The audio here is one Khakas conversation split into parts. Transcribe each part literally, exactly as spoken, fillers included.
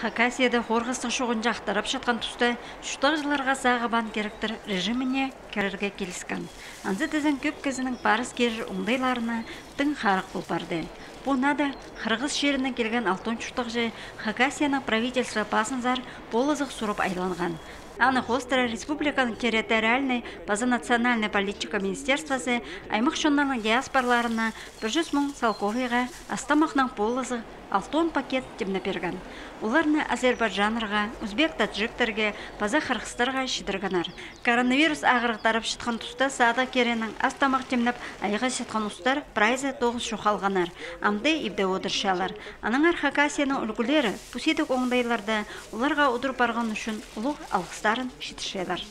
Хакасияда хорғыстығ чоғынҷы ахтарып чатхан туста чуртағҷыларға сағыбаан киректер режиміне кірерге киліскен. Анзы тізең кӧп кізінің парыс кирер оңдайларына тың харах пол парды. Пу нада Хырғыс чирінең килген алтон чуртағҷы Хакасияның правительство пазынзар полызығ сурып айланған. Аны хоостыра республиканың территориальный паза национальный политика министерствозы аймах чоннарның диаспораларына пір чӱс муң салковайға астамахнаң полызығ алтон пакет тимнеп пирген. Оларны азербайджаннарға, узбек-таджиктерге паза хырғыстарға читіргеннер. Коронавирус ағырығ тарап чатхан туста садығ киренің астамах тимнеп айғасчатхан устар прайзы тоғыс чох халғаннар. Амды ибде одырчалар. Аннаңар Хакасияның ӱлгӱлері пу сидік оңдайларда оларға удур парған ӱчӱн улуғ алғыстарын читірчелер.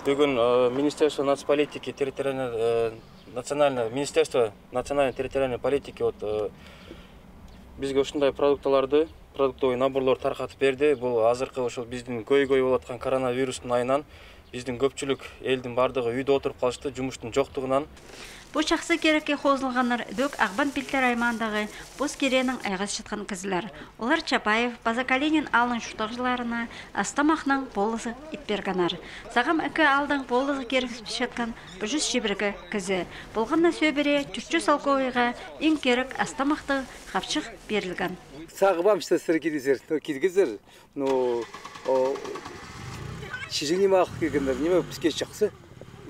Пӱгӱн, э, Министерство нацполитики, территориальной, э, национальной, Министерство национальной территориальной политики, вот, э, бізге осындай продуктыларды, продуктовый наборлар тархатып пирді. Пу азырғы, ошол пістің кӧй-кӧй полатхан коронавирустың айнаң пістің кӧпчілік, елдің пардығы ӱйде одырып халчатты, чумыстың чохтығынаң. Пу чахсы кирекке хозылғаннар ідӧк Ағбан пилтірі аймаандағы пос киренің айғасчатхан кізілер. Олар Чапаев паза Калинин аалның чуртағҷыларына астамахнаң полызығ ит пиргеннер. Сағам ікі аалдаң полызығ кирепчеткен пір чӱс чибіргі кізі. Полған на сӧбіре тӧрт чӱс салковайға иң кирек астамахтығ хапчых пирілген. Сағыбаам, что сірер килгезер, ну, килгезер, ну, о, чиҷең ниме ағыл килгеннер, ниме піске чахсы.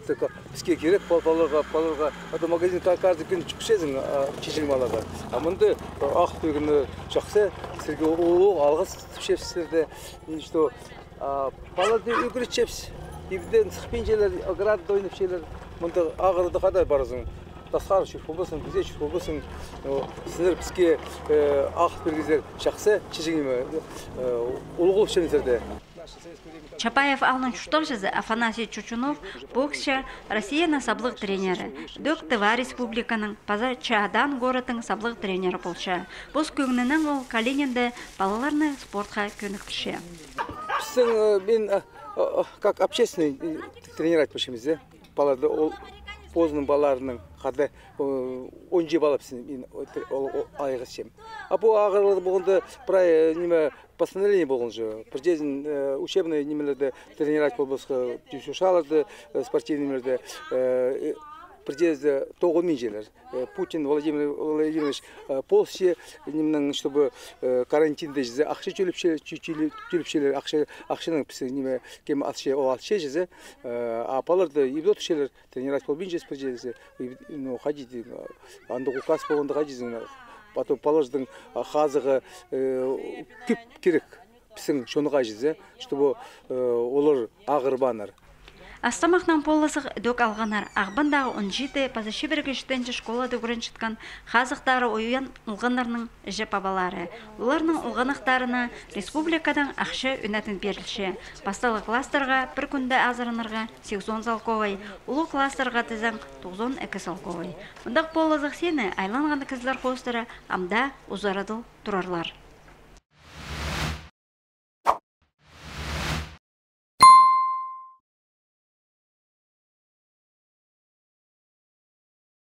Только піске кирек, пал-, паларға, паларға. А то магазин ка-, каждый кӱн чӱгӱрчезің, а, чиҷең ниме аларға. А мында, а, ағыл килгені чахсы, сірерге у-, улуғ алғыс тіпчебіс сірерге. И что, а, паларды ӱгретчебіс. Ибден сыхпинчалар, оградада ойнапчалар. Мында ағырда хайда парзың? Тасхар чӧр полбассың, кізее чӧр полбассың. О, сірер піске, э, ағыл пиргезер чахсы, чиҷең ниме, э, улуғлапчам сірерні. Чапаев аалның чуртағҷызы Афанасий Чучунов боксчы, Россияның саблығ тренері, ідӧк Тыва Республиканың паза Чаадаан городтың саблығ тренері полча. Пос кӧңнінең ол Калининде палаларны спортха кӧніктірче. Пістің, э, мин, э, э, э, как общественный, э, тренировать полчам, э, палаларды, ол позының палаларының хада, э, он читі пала пістің, мин, ол, ол, ол айғасчам. А пу ағырығ полғанда прай, э, ниме, постановление полған же. Пірдеезін, э, учебный нимелерде тренировать полбасха, тӱсушаларды, э, спортивный нимелерде, э, э, пірдеезі тоғынминчалар. Э, Путин Владимир Владимирович, э, полысча, нимнең, чтобы, э, карантинде чізе, ахча тӧлепче-, тӧ-, тӧле-, тӧлепчелер, ахча, ахчаның пісі, ниме, кем алча, ол алча чізе, э, а палаларды ибде одырчалар, тренировать полбинча пірдеезі, и, ну, хайди, андағ указ полғанда хайди, потом палаларның, а, хазығы, э, кӧп кирек пістің чонға чізе, чтобы, э, олар ағырбааннар. Астамахнаң полызығ ідӧк алғаннар Ағбандағы он читі паза чибіргі читінҷі школада ӱгренчеткен хазыхтары ойуян олғаннарның іҷе-пабалары. Оларның олғанахтарына республикадаң ахча ӱнетін пирілче. Пастағы класстарға пір кӱнде азыранарға сигізон салковай, улуғ класстарға тізең тоғызон ікі салковай. Мындағ полызығ сині айланған кізілер хоостыра ам даа узарадыл турарлар.